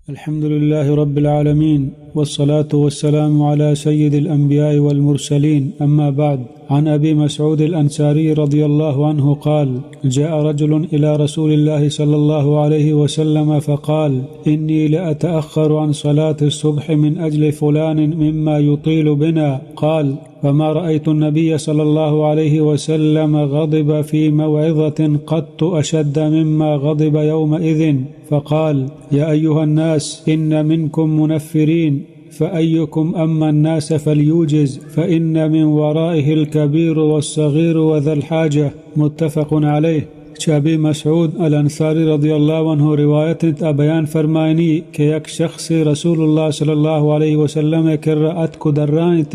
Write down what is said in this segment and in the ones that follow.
الحمد لله رب العالمين، والصلاة والسلام على سيد الأنبياء والمرسلين، أما بعد. عن أبي مسعود الأنصاري رضي الله عنه قال: جاء رجل إلى رسول الله صلى الله عليه وسلم فقال: إني لأتأخر عن صلاة الصبح من أجل فلان مما يطيل بنا. قال: فما رأيت النبي صلى الله عليه وسلم غضب في موعظة قط أشد مما غضب يومئذ، فقال: يا أيها الناس، إن منكم منفرين، فأيكم أما الناس فليوجز، فإن من ورائه الكبير والصغير وذا الحاجة. متفق عليه. چہ ابی مسعود الانصاری رضی اللہ عنہ روایت انت، آ بیان فرمائنی کہ یک شخصے رسول اللہ صلی اللہ علیہ وسلم ءِ کرا اتک و درائینت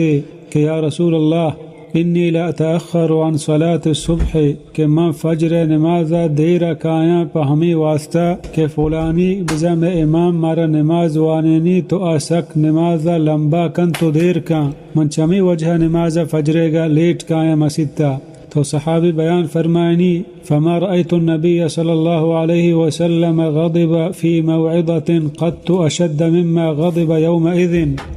کہ یا رسول اللہ، انی لاتأخر عن صلاة الصبح، کہ من فجر ءِ نماز ءَ دیر ءَ کایاں پہ ہمے واسطہ کہ فلانی بزاں مئے امام مارا نماز وانینی تو آ سک نماز ءَ لمبا کنت و دیر کن، من چمی وجہ ءَ نماز ءَ فجر ءِ گا لیٹ کایاں مسیت ءَ۔ تو صحابی بیان فرمائنی، فما رأيت النبي صلى الله عليه وسلم غضب في موعظة قط أشد مما غضب يومئذ،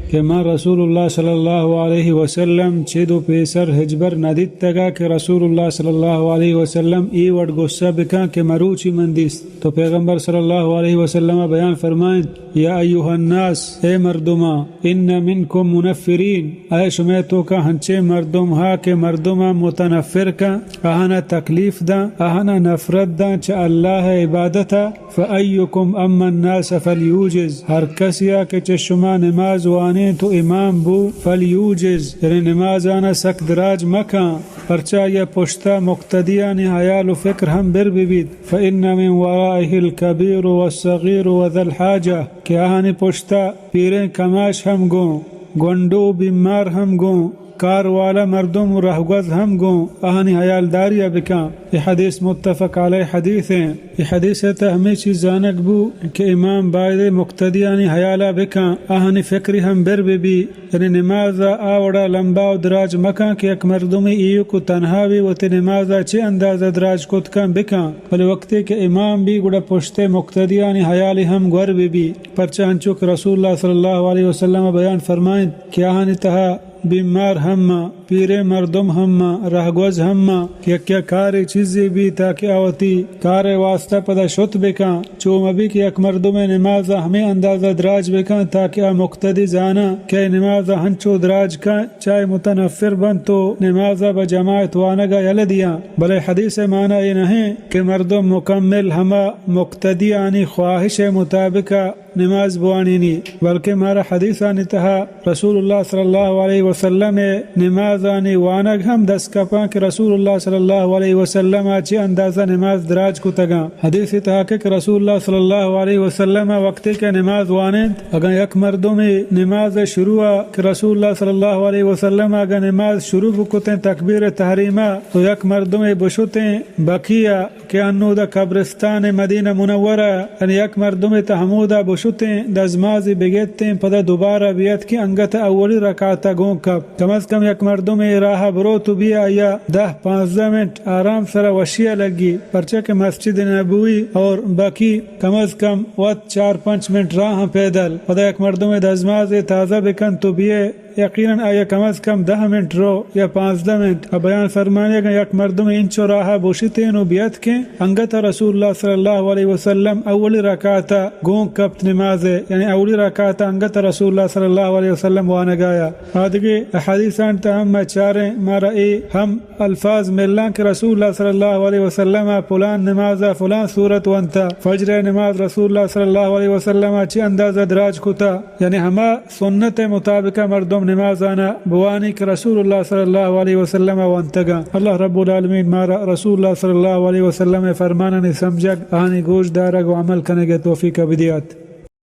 کہ من رسول اللہ صلی اللہ علیہ وسلم چد و پیسر ہچبر ندیتگا کہ رسول اللہ صلی اللہ علیہ وسلم اے وڑ غصہ بکن کہ مروچی من دیست۔ تو پیغمبر صلی اللہ علیہ وسلم بیان فرمائنت، یا ایها الناس، اے مردماں، ان منکم منفرین، اے شمئے توکا ہنچیں مردم ہا کہ مردماں متنفر کن، آہانا تکلیف داں، آہانا نفرت داں چہ اللہ ءِ عبادتا۔ فأیکم اما الناس فلیوجز، ہر کسیا کہ چہ شما نماز وانینت و امام بو، فلیوجز، یعنی نمازانا سک دراج مکن، پرچا آئیا پشتا مقتدیانی حیال و فکر ہم بر ببیت۔ فإن من ورائه الكبير والصغير وذا الحاجة، کہ آہانی پشتا پیریں کماش ہم گوں، گونڈو بیمار ہم گوں، کار والا مردم و رہگوز ہم گوں، آہانی حیالداری ءَ بکن۔ اے حدیث متفق علیہ حدیث ہیں۔ اے حدیث ءِ تہ ہمے چیز زانگ بو کہ امام بایدے مقتدیانی حیال ءَ بکن، آہانی فکری ہم بر بہ بی۔ یعنی نماز ءَ آ وڑا لمبا و دراج مکن کہ یک مردمے ایوک و تنہا بی وتی نماز ءَ چہ اندازہ دراج کت کن بکن، بلے وقتے کہ امام بی گڑا پشت ءِ مقتدیانی حیالی ہم گور بہ بی، پرچا انچو کہ رسول اللہ صلی اللہ علیہ وسلم بیان فرمائنت کہ آہانی تہا بیمار ہم مان، پیریں مردم ہم مان، رہگوز ہم مان، کہ یکیا کارے چیزے بی تاکہ آ وتی کار ءِ واسطہ پدا شت بکن۔ چو مبی کہ یک مردمے نماز ءَ ہمے اندازہ دراج بکن تاکہ آ مقتدی زاناں کہ اے نماز ءَ ہنچو دراج کن، چاہے متنفر بنت و نماز ءَ بہ جماعت وانگ ءَ یلہ دیاں۔ بلے حدیث ءِ معنی اے نہ انت کہ مردم مکمل ہما مقتدیانی خواہش ءِ مطابق ءَ نماز بوانینی، بلکہ مارا حدیثانی تہا رسول اللہ صلی اللہ علیہ وسلم ءِ نمازانی وانگ ہم دست کپاں کہ رسول اللہ صلی اللہ علیہ وسلم ءَ چہ اندازہ نماز دراج کتگاں۔ حدیث ءِ تہا کہ رسول اللہ صلی اللہ علیہ وسلم ءَ وقتے کہ نماز وانینت، اگاں یک مردمے نماز ءِ شروع ءَ کہ رسول اللہ صلی اللہ علیہ وسلم ءَ اگاں نماز شروع بکتیں تکبیر تحریمہ، تو یک مردمے بشتیں بقیع ءَ کہ انودا قبرستان مدینہ منورہ، یعنی یک مردمے تہ ہمودا بشتیں، دزمازی بگیتیں، پدا دوبارہ بیت کہ انگت اولی رکعت ءَ گون کپت۔ کم از کم یک مردمے راہ بروت و بیا آئیا دہ پانزدہ منٹ آرام سرا وشی ءَ لگی، پرچہ کہ مسجد نبوی اور بقیع کم از کم وت چار پنچ منٹ راہ پیدل۔ پدا یک مردمے دزمازے تازہ بکنت و بیئے، یقیناً آئیا کم از کم دہ منٹ رو یا پانزدہ منٹ۔ ءُ بیان فرمانی اگاں یک مردمے انچو راہ ءَ بوشتیں و بیاتکیں، انگت ءَ رسول اللہ صلی اللہ علیہ وسلم اولی رکعت ءَ گون کپت نماز ءَ، یعنی اولی رکعت ءَ انگت ءَ رسول اللہ صلی اللہ علیہ وسلم وانگ ءَ آیا۔ آدگہ حدیثان تہ ہم ما چاریں، مارا اے ہم الفاظ ملاں کہ رسول اللہ صلی اللہ علیہ وسلم ءَ پلان نماز ءَ پلان سورت ونتا، فجر ءِ نماز رسول اللہ صلی اللہ علیہ وسلم ءَ چی اندازہ دراج کتا، یعنی ہما سنت ءِ مطابق ءَ مردم نمازانا بوانی کہ رسول اللہ صلی اللہ علیہ وسلم ءَ ونتگاں۔ اللہ رب العالمین مارا رسول اللہ صلی اللہ علیہ وسلم ءِ فرمانانی سمجھگ، آہانی گوش دارگ و عمل کنگ ءِ توفیق ءَ بدیات۔